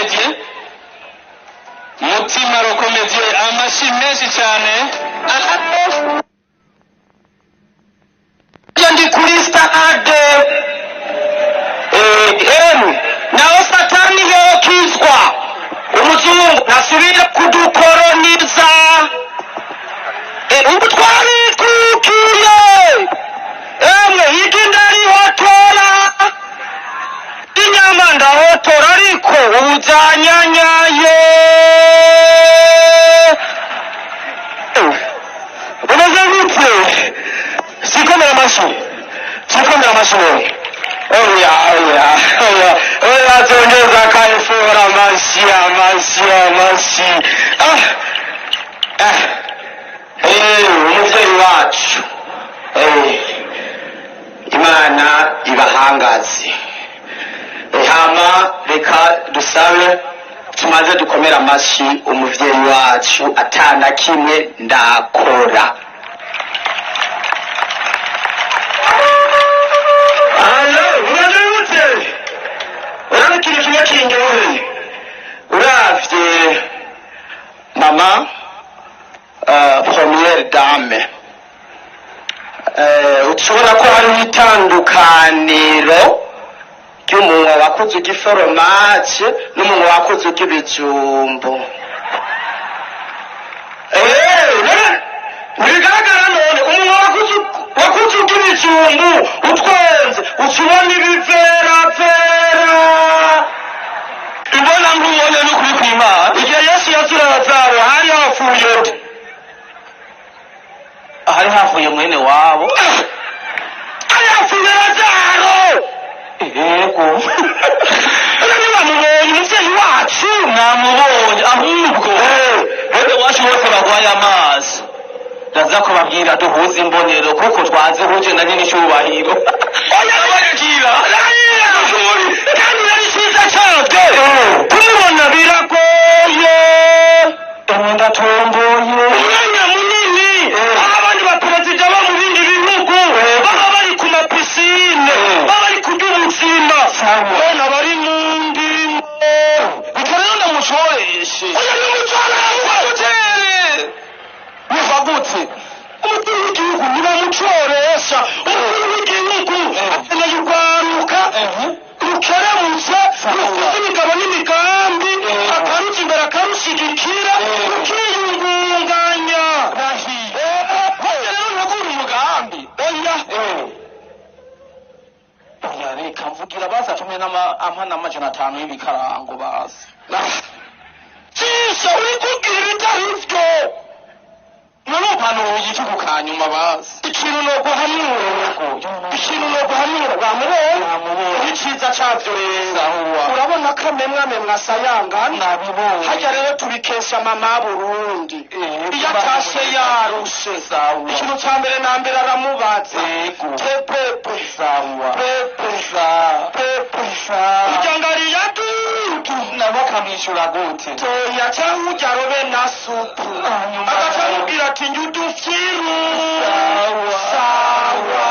Comédien, Mutima le Comédien, amashi menshi cyane. Ndi kuri stade emwe, naho Satani yokizwa, umuzungu ntasubira kudukoroniza. Ubu twarikukiye emwe, igi ndarihotora, inyama ndahotora, ariko ubu zanyanyaye. Umeze gute? Sikomera amashyi, sikomera amashyi. Oya, oya, oya, oya, tongeza kaifura amashyi, amashyi, amashyi. Ah, ah, umuvyeyi wacu, Imana ibahangaze. Hama reka dusabe tumaze dukomera amashyi umuvyeyi wacu atana kimwe ndakora. Alo, umeze gute? Urabona ikintu kimwe kindyoheye, uravye mama première dame, ushobora ko hariho itandukaniro ry'umunwa wakoze ugiforomaje n'umunwa wakoze ug'ibijumbu. Ntibigaragara none? Umunwa wakoze ug'ibijumbu utwenze uca ubona ibiveravera. Imbona nkubone n'ukuri kw'Imana. Igihe Yesu yazura Lazaro, hari hapfuye nde? Ahari havuye mwene wabo. Hari hapfuye Lazaro. Yego. None ntibamubonye umuvyeyi wacu? Namubonye ahubwo. Bene wacu bose bagwaye amaso, ndaza kubabwira duhuze imbonero kuko twazihuje na nyine icyubahiro. Oya, Abakira. kandi nari cyiza cyabyo kumubona biragoye. Emwe, ndatomboye. Umwanya munini aho abandi baperezida bo mu bindi bihugu baba bari ku mapisine, baba bari kurya ubuzima, bona bari mu ndimo. Reka rero ndamucoreshe. Oya, nimucorese. Utere biva gute? Umukuru w'igihugu ntibamucoresha. Umukuru w'igihugu akeneye urwaruka rukerebutse, rufite imigabo n'imigambi, akaruca imbere, akarushigikira, rukiyungunganya. Oya rero, ntegura umugambi. Oya. Oya, reka mvugira baza atume ampa n'500 y'ibikarango bazi. Cisha, uri kubwira ibitari vyo. None umpanuye iki ku kanyuma bazi? Ikintu noguhanura, ikintu noguhanura, wamubonye? Namubonye. Iciza cavyo rero, Sawa. urabona ko amemwe amemwe asayangana. Nabibonye. Harya rero tubikesha mama Burundi. Iyo atashe yarushe, Sawa. ikintu ca mbere na mbere aramubaza: Yego. Tepepe, Sawa. pepe, Sa. pepe, Sa. Urya ngariya dudu. Nabo akamwishyura gute? Toya, cyangwa urya robe na supu. Hanyuma. Agaca amubwira ati njye udufyiru. Sawa. Sawa.